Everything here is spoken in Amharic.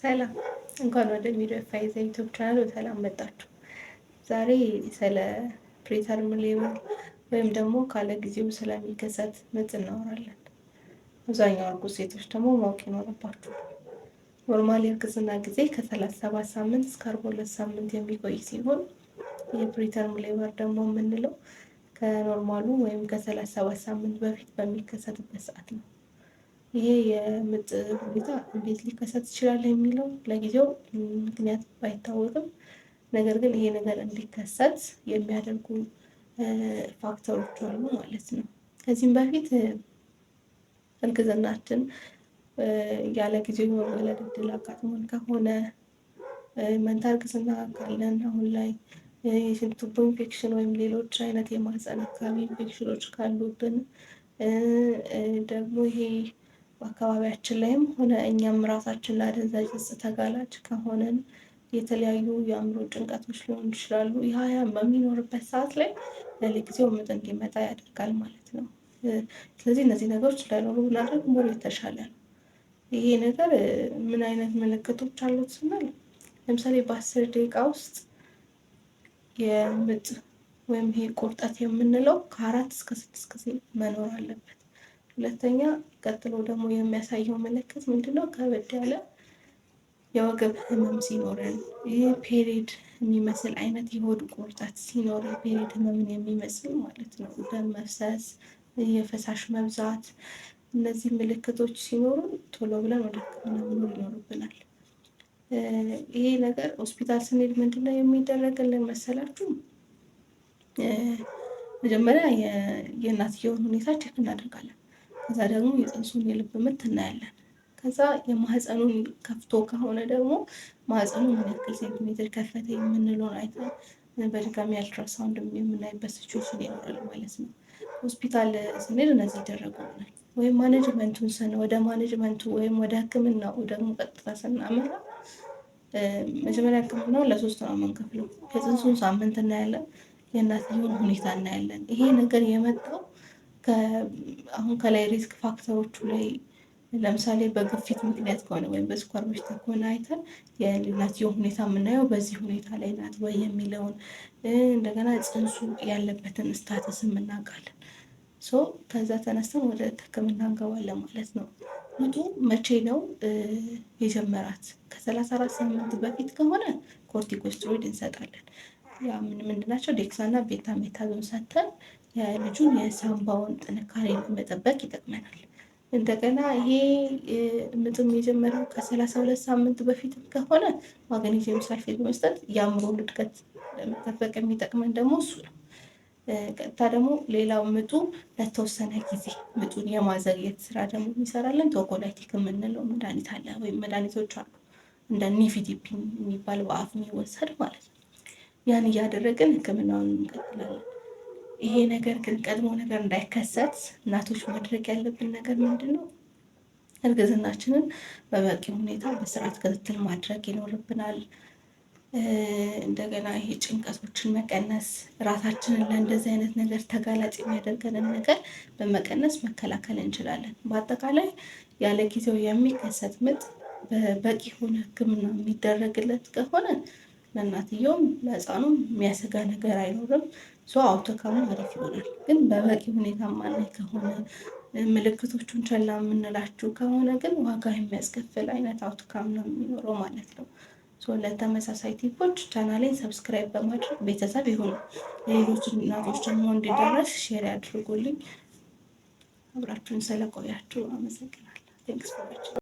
ሰላም፣ እንኳን ወደ ሚድዋይፍ ፋይዛ YouTube channel በሰላም መጣችሁ። ዛሬ ስለ preterm labor ወይም ደግሞ ካለ ጊዜው ስለሚከሰት ምጥ እናወራለን። አብዛኛው እርጉዝ ሴቶች ደግሞ ማወቅ ይኖርባችኋል። Normal የእርግዝና ጊዜ ከ37 ሳምንት እስከ 42 ሳምንት የሚቆይ ሲሆን የ preterm labor ደግሞ የምንለው ከ normal ኡ ወይም ከ37 ሳምንት በፊት በሚከሰትበት ሰዓት ነው። ይሄ የምጥ ሁኔታ እንዴት ሊከሰት ይችላል የሚለው ለጊዜው ምክንያት ባይታወቅም፣ ነገር ግን ይሄ ነገር እንዲከሰት የሚያደርጉ factor ኦች አሉ ማለት ነው። ከዚህም በፊት እርግዝናችን ያለ ጊዜው የመወለድ እድል አጋጥሞን ከሆነ፣ መንታ እርግዝና ካለን፣ አሁን ላይ የሽንት ቱቦ ኢንፌክሽን ወይም ሌሎች አይነት የማህፀን አካባቢ ኢንፌክሽኖች ካሉብን፣ ደግሞ ይሄ በአካባቢያችን ላይም ሆነ እኛም ራሳችን ለአደንዛዥ እጽ ተጋላጭ ከሆነን፣ የተለያዩ የአእምሮ ጭንቀቶች ሊሆኑ ይችላሉ። ያ በሚኖርበት ሰዓት ላይ ለጊዜው ምጥ እንዲመጣ ያደርጋል ማለት ነው። ስለዚህ እነዚህ ነገሮች እንዳይኖሩ ብናደርግ more የተሻለ ነው። ይሄ ነገር ምን አይነት ምልክቶች አሉት ስንል፣ ለምሳሌ በ10 ደቂቃ ውስጥ የምጥ ወይም ይሄ ቁርጠት የምንለው ከ4 እስከ 6 ጊዜ መኖር አለበት። ሁለተኛ ቀጥሎ ደግሞ የሚያሳየው ምልክት ምንድነው? ከበድ ያለ የወገብ ህመም ሲኖረን፣ ይህ period የሚመስል አይነት የሆድ ቁርጠት ሲኖር፣ period ህመምን የሚመስል ማለት ነው። ደም መፍሰስ፣ የፈሳሽ መብዛት፣ እነዚህ ምልክቶች ሲኖሩ ቶሎ ብለን ወደ ሕክምና መኖር ይኖርብናል። ይሄ ነገር ሆስፒታል ስንሄድ ምንድነው የሚደረግልን መሰላችሁ? መጀመሪያ የእናትየውን ሁኔታ check እናደርጋለን። ከዛ ደግሞ የፅንሱን የልብ ምት እናያለን። ከዛ የማህፀኑን ከፍቶ ከሆነ ደግሞ ማህፀኑ ምን ያክል ሴንቲሜትር ከፈተ የምንለውን አይተን በድጋሚ አልትራሳውንድ የምናይበት situation ይኖራል ማለት ነው። ሆስፒታል ስንሄድ እነዚህ ይደረጉልናል። ወይም management ኡን ወደ management ኡ ወይም ወደ ህክምናው ደግሞ ቀጥታ ስናመራ፣ መጀመሪያ ህክምናውን ለሶስት ነው የምንከፍለው። የፅንሱን ሳምንት እናያለን፣ የእናትየውን ሁኔታ እናያለን። ይሄ ነገር የመጣው አሁን ከላይ risk factor ኦቹ ላይ ለምሳሌ በግፊት ምክንያት ከሆነ ወይም በስኳር በሽታ ከሆነ አይተን የእናትየው ሁኔታ የምናየው በዚህ ሁኔታ ላይ ናት ወይ የሚለውን፣ እንደገና ፅንሱ ያለበትን status እናውቃለን። So ከዛ ተነስተን ወደ ሕክምና እንገባለን ማለት ነው። ምጡ መቼ ነው የጀመራት? ከ34 ሳምንት በፊት ከሆነ corticosteroid እንሰጣለን። ያ ምን ምንድን ናቸው? Dexa እና betamethasone ሰጥተን የልጁን የሳምባውን ጥንካሬ ለመጠበቅ ይጠቅመናል። እንደገና ይሄ ምጥም የጀመረው ከ32 ሳምንት በፊትም ከሆነ magnesium sulfate በመስጠት የአእምሮን እድገት ለመጠበቅ የሚጠቅመን ደግሞ እሱ ነው። ቀጥታ ደግሞ ሌላው ምጡ ለተወሰነ ጊዜ ምጡን የማዘግየት ስራ ደግሞ የሚሰራልን tocolytic የምንለው መድኃኒት አለ ወይም መድኃኒቶች አሉ። እንደ nifedipine የሚባል በአፍ የሚወሰድ ማለት ነው። ያን እያደረግን ህክምናውን እንቀጥላለን። ይሄ ነገር ግን ቀድሞ ነገር እንዳይከሰት እናቶች ማድረግ ያለብን ነገር ምንድን ነው? እርግዝናችንን በበቂ ሁኔታ በስርዓት ክትትል ማድረግ ይኖርብናል። እንደገና ይሄ ጭንቀቶችን መቀነስ፣ ራሳችንን ለእንደዚህ አይነት ነገር ተጋላጭ የሚያደርገንን ነገር በመቀነስ መከላከል እንችላለን። በአጠቃላይ ያለ ጊዜው የሚከሰት ምጥ በበቂ የሆነ ሕክምና የሚደረግለት ከሆነ ለእናትየውም ለሕፃኑም የሚያሰጋ ነገር አይኖርም። So outcome ኡ አሪፍ ይሆናል። ግን በበቂ ሁኔታ ማናይ ከሆነ፣ ምልክቶቹን ቸላ የምንላችሁ ከሆነ ግን ዋጋ የሚያስከፍል አይነት outcome ነው የሚኖረው ማለት ነው። ለተመሳሳይ tip ኦች ቻናሌን subscribe በማድረግ ቤተሰብ ይሁኑ። ለሌሎች እናቶች ደግሞ እንዲደረስ share ያድርጉልኝ። አብራችሁን ስለቆያችሁ አመሰግናለሁ። Thanks for watching.